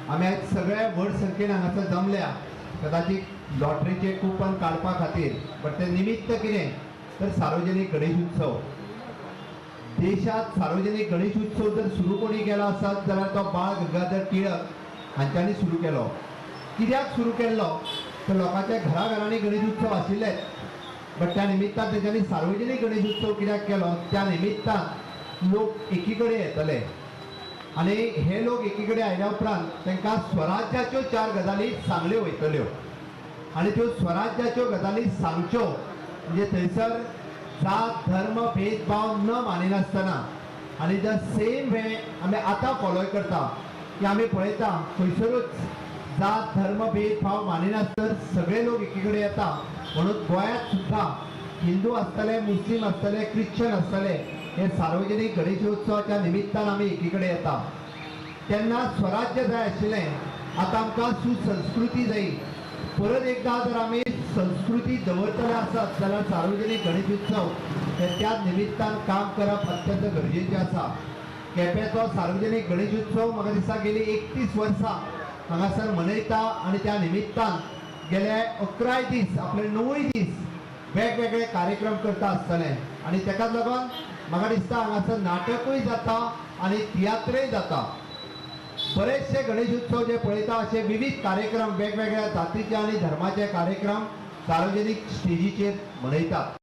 आमी आयज सगळे व्हड संख्येन हांगासर जमल्या कदाचित लॉटरीचे कुपन काडपा खातीर, बट तें निमित्त कितें तर सार्वजनीक गणेश उत्सव. देशात सार्वजनीक गणेश उत्सव जर सुरू कोणी केलो आसत जाल्यार तो बाळ गंगाधर टिळक हांच्यांनी सुरू केलो. कित्याक सुरू केल्लो तर लोकांच्या घराघरांनी गणेश उत्सव आशिल्लेच, बट त्या निमित्तान तेंच्यांनी सार्वजनीक गणेश उत्सव कित्याक केलो? त्या निमित्तान लोक एकी कडेन येतले आनी हे लोक एकी कडेन आयल्या उपरांत तांकां स्वराज्याच्यो चार गजाली सांगल्यो वयतल्यो आनी त्यो स्वराज्याच्यो गजाली सांगच्यो म्हणजे थंयसर जात धर्म भेदभाव न मानिनासतना. आनी the same वे आमी आतां फॉलोय करता की आमी पळयता खंयसरूच जात धर्म भेदभाव मानिनासतर सगळे लोक एकी कडेन येता. म्हणून गोंयांत सुद्दां हिंदू आसतले, मुस्लीम आसतले, क्रिश्चन आसतले, हे सार्वजनीक गणेशोत्सवाच्या निमित्तान आमी एकी कडेन येता. तेन्ना स्वराज्य जाय आशिल्लें, आतां आमकां सुसंस्कृती जाय. परत एकदां जर आमी संस्कृती दवरतले आसत जाल्यार सार्वजनीक गणेश उत्सव हे त्या निमित्तान काम करप अत्यंत गरजेचें आसा. केपेंचो सार्वजनीक गणेश उत्सव म्हाका दिसता गेली 31 वर्सां हांगासर मनयता आनी त्या निमित्तान गेले 11 दीस आपले 9 दीस वेगवेगळे कार्यक्रम करता आसतले आनी तेकाच लागून म्हाका दिसता हांगासर नाटकूय जाता आनी तियात्रय जाता. बरेचशे गणेश उत्सव जे पळयता असे विविध कार्यक्रम वेगवेगळ्या जातीचे आनी धर्माचे कार्यक्रम सार्वजनीक स्टेजीचेर मनयतात.